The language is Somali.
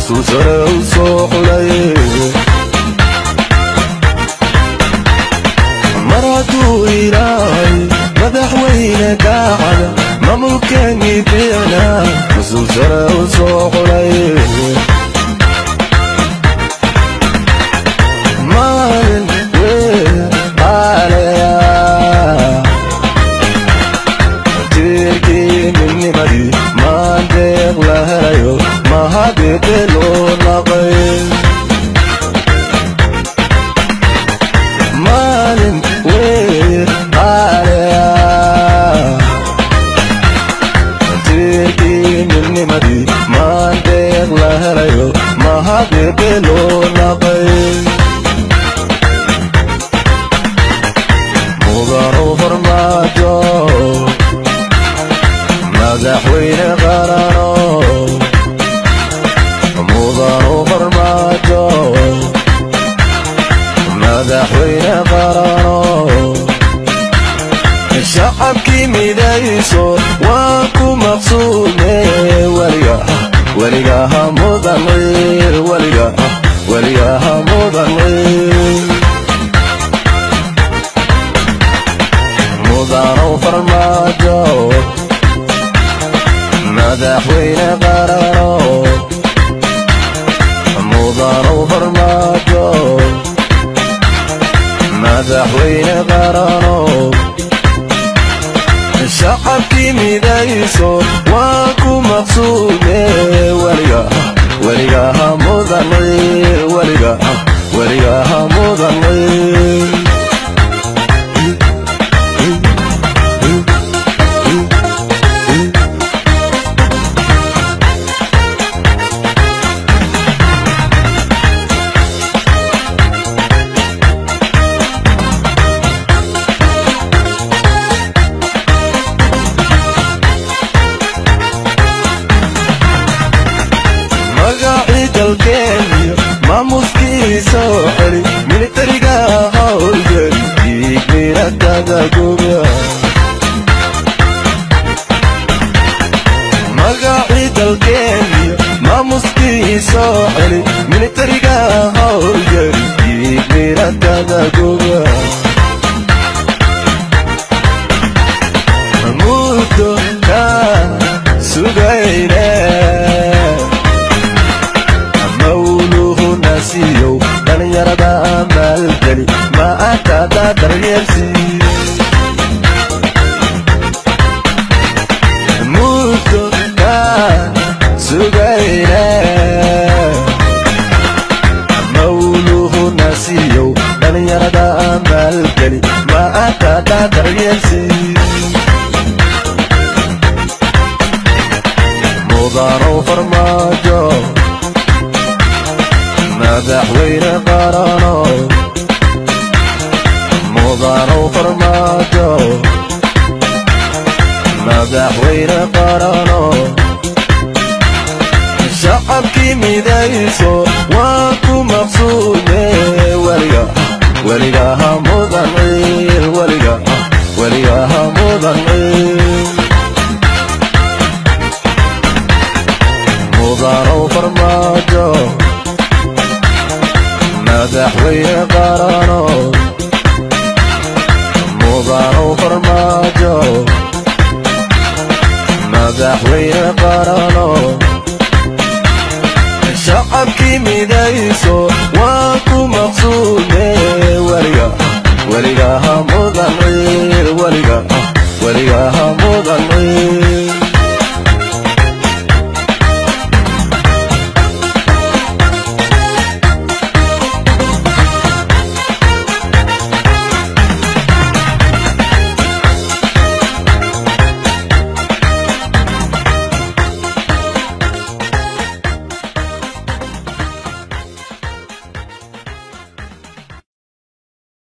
Mas'uul sare u soo xulay. Mar hadduu Ilaahay madaxweyne daacada, maamulkeennii fiicnaa, mas'uul sare u soo xulay. Maalin weyn qaaliya, tiirkii midnimadii maandeeq la helayo, mahadebe loo naqay. Maalin weyn qaaliya, tiirkii midnimadii maandeeq la helayo, mahadebe loo naqay. Mudanow Farmaajo, madaxweyne qarano. Mudanow Farmaajo, madaxweyne qarano. Shacabkii midayso waa ku maqsuude, weliga weligaha mudan ciil, weliga weligaha mudan ciil. Mudanow Farmaajo, madaxweyne qarano. Mudanow Farmaajo, madaxweyne qarano. Shacabkii midayso waa ku maqsuude, weliga weligaha mudan ciil, weliga weligaha mudan ciil. Magacii dalkeeniyo maamuskiisa oo celi, militariga howlgeli, dhiig miradada guba. Magacii dalkeeniyo maamuskiisa oo celi, militariga howlgeli, dhiig miradada guba. Muddo ka sugayne, mawluhu nasiyow, dhalinyarada maalgeli, maantada daryeelsi. Muddo ka sugayne, mawluhu nasiyow, dhalinyarada maalgeli, maantada daryeelsi. Mudanow Farmaajo, madaxweyne qarano. Mudanow Farmaajo, madaxweyne qarano. Shacabkii midayso waa ku maqsuude, weliga weligaha mudan ciil, weliga weligaha mudan ciil. Mudanow Farmaajo, madaxweyne qarano. Mudanow Farmaajo, madaxweyne qarano. Shacabkii midayso